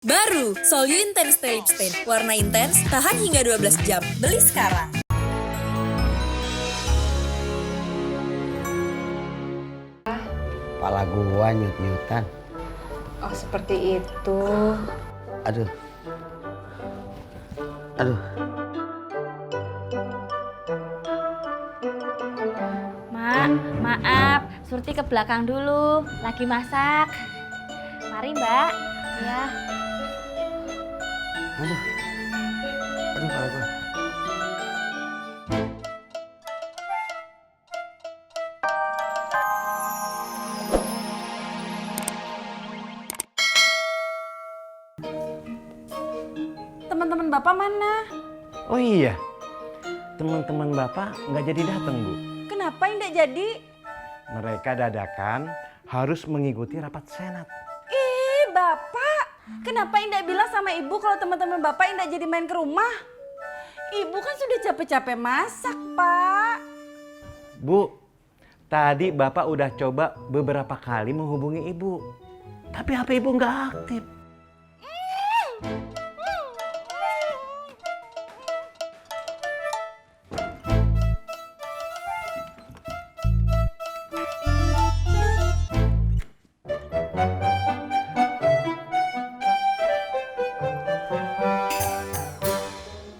Baru, Solyu Intense Stay Lip Stain. Warna intens, tahan hingga 12 jam. Beli sekarang. Kepala gua nyut-nyutan. Oh, seperti itu. Aduh. Aduh. Mak, maaf, Surti ke belakang dulu, lagi masak. Mari Mbak. Ya. Aduh. Aduh kepala gua. Teman-teman Bapak mana? Oh iya, teman-teman Bapak nggak jadi datang, Bu. Kenapa tidak jadi? Mereka dadakan harus mengikuti rapat senat. Ih, Bapak. Kenapa tidak bilang sama Ibu kalau teman-teman Bapak tidak jadi main ke rumah? Ibu kan sudah capek-capek masak, Pak. Bu, tadi Bapak udah coba beberapa kali menghubungi Ibu. Tapi HP Ibu nggak aktif.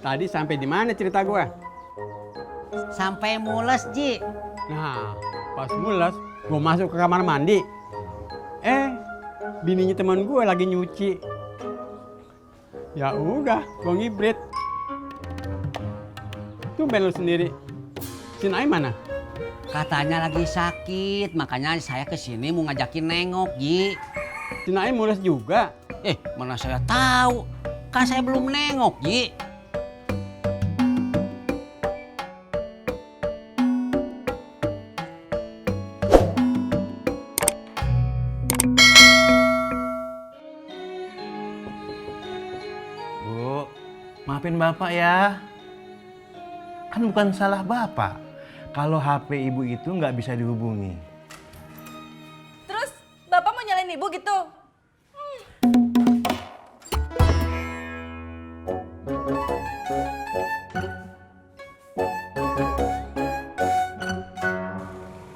Tadi sampai di mana cerita gua? Sampai mules, Ji. Nah, pas mules, gua masuk ke kamar mandi. Bininya teman gua lagi nyuci. Ya udah, gua ngibrit. Tumben lu sendiri. Si Naim mana? Katanya lagi sakit, makanya saya kesini mau ngajakin nengok, Ji. Si Naim mules juga. Mana saya tahu? Kan saya belum nengok, Ji. Bu, maafin Bapak ya. Kan bukan salah Bapak kalau HP Ibu itu nggak bisa dihubungi. Terus Bapak mau nyalain Ibu gitu?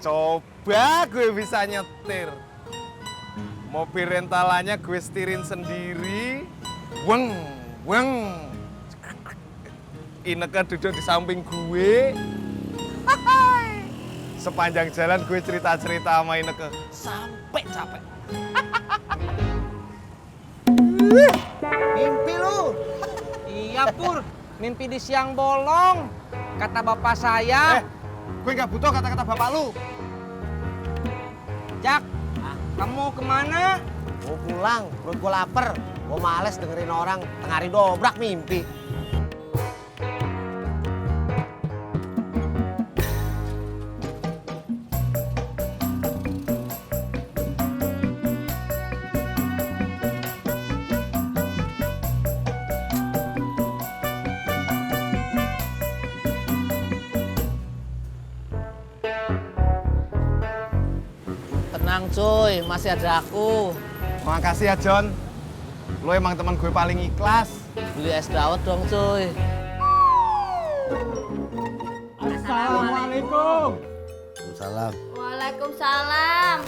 Coba gue bisa nyetir. Mobil rentalannya gue setirin sendiri. Weng, weng. Ineke duduk di samping gue. Sepanjang jalan gue cerita-cerita sama Ineke sampai capek. Mimpi lu. Iya, Pur. Mimpi di siang bolong. Kata bapak saya. Gue nggak butuh kata-kata bapak lu. Jak, kamu kemana? Mau pulang, perut gua lapar. Gua males dengerin orang tengah hari dobrak mimpi. Tenang cuy, masih ada aku. Makasih ya John. Lo emang teman gue paling ikhlas. Beli es dawet dong cuy. Assalamualaikum. Salam. Waalaikumsalam.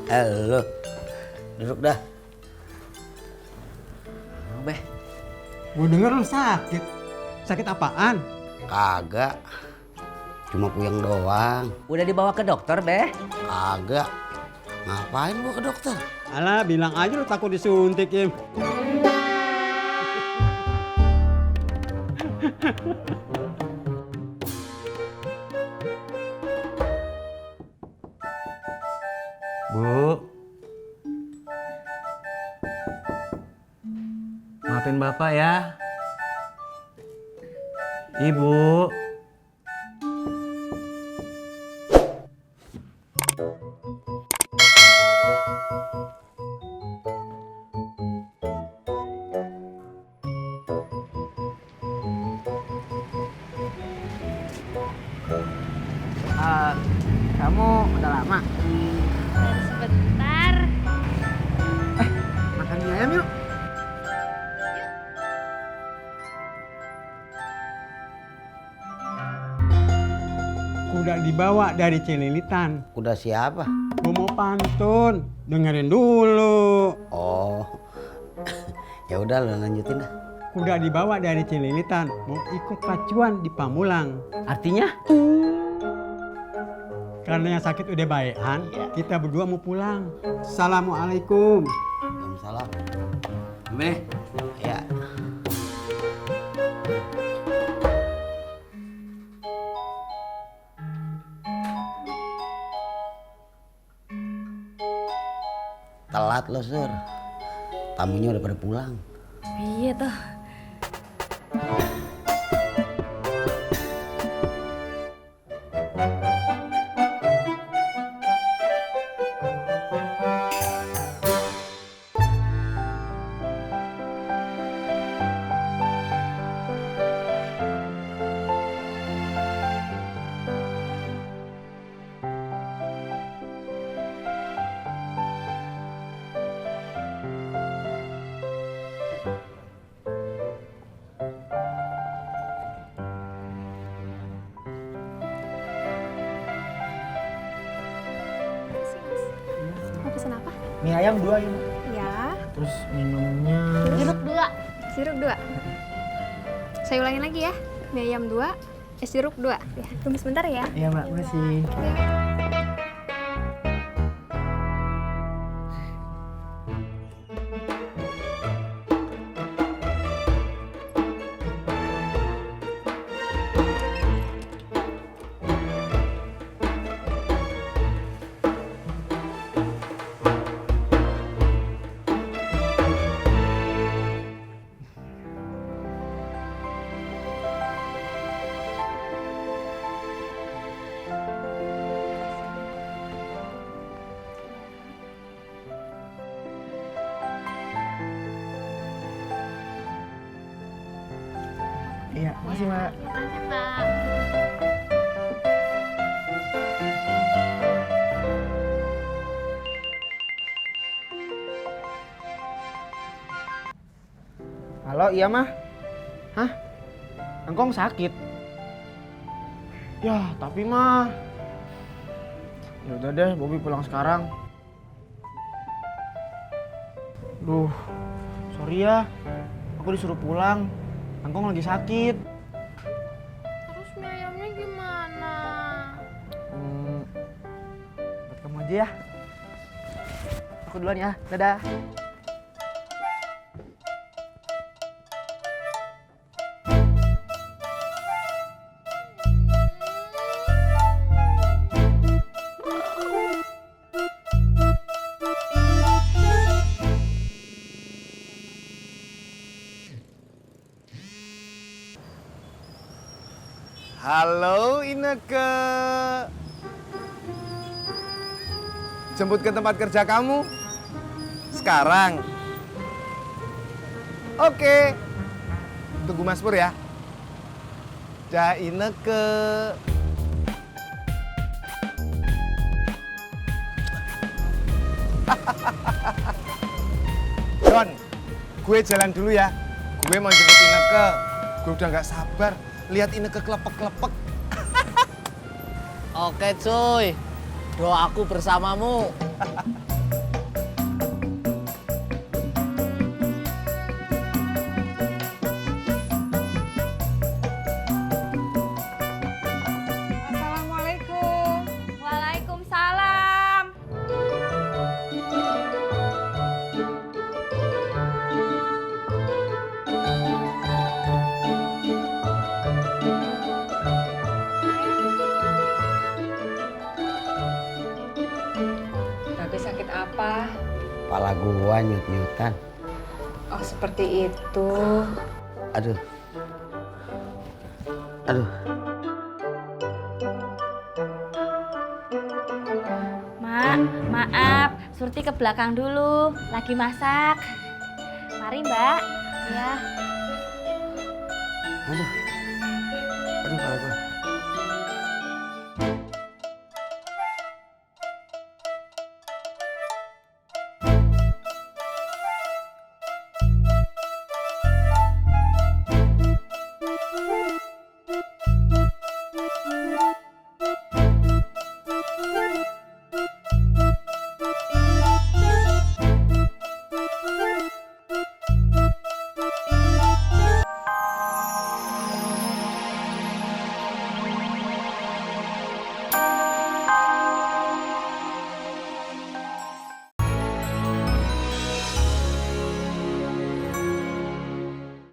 Halo. Duduk dah. Beh, Gua denger lu sakit. Sakit apaan? Kagak. Cuma puyeng doang. udah dibawa ke dokter, Beh? Kagak. Ngapain gua ke dokter? Alah, bilang aja lu takut disuntik, Im. Bu, maafin Bapak ya. Ibu. Kamu udah lama? dibawa dari Cililitan. Kuda siapa? Gua mau pantun, dengerin dulu. Oh. Ya udah lo lanjutin dah. Kuda dibawa dari Cililitan, mau ikut pacuan di Pamulang. Artinya? Karena yang sakit udah baekan, kita berdua mau pulang. Assalamualaikum. Waalaikumsalam. Be. Ya. Telat lo, Sur. Tamunya udah pada pulang. Iya toh. Mau pesen apa? Mie ayam 2 ya. Ya, Terus minumnya jeruk 2. Jeruk 2. Saya ulangin lagi ya. Mie ayam 2, es jeruk 2. Ya, tunggu sebentar ya. Iya Mbak, makasih. Iya, makasih Mbak. Makasih, Pak. Halo, iya mah? Hah? Engkong sakit? Ya, tapi mah. Ya udah deh, Bobby pulang sekarang. Duh, sorry ya. Aku disuruh pulang. Engkong lagi sakit. Terus mie ayamnya gimana? Buat kamu aja ya. Aku duluan ya. Dadah. Halo Ineke. Jemput ke tempat kerja kamu? Sekarang? Oke. Tunggu Mas Pur ya. Dah Ineke. Don, gue jalan dulu ya. Gue mau jemput Ineke. Gue udah gak sabar lihat Ineke kelepek-kelepek. Oke cuy, doaku bersamamu. Assalamualaikum. Waalaikumsalam. Tapi sakit apa? Kepala gua nyut-nyutan. Oh, seperti itu. Aduh. Aduh. Mak, maaf, Surti ke belakang dulu, lagi masak. Mari Mbak. Ya. Aduh.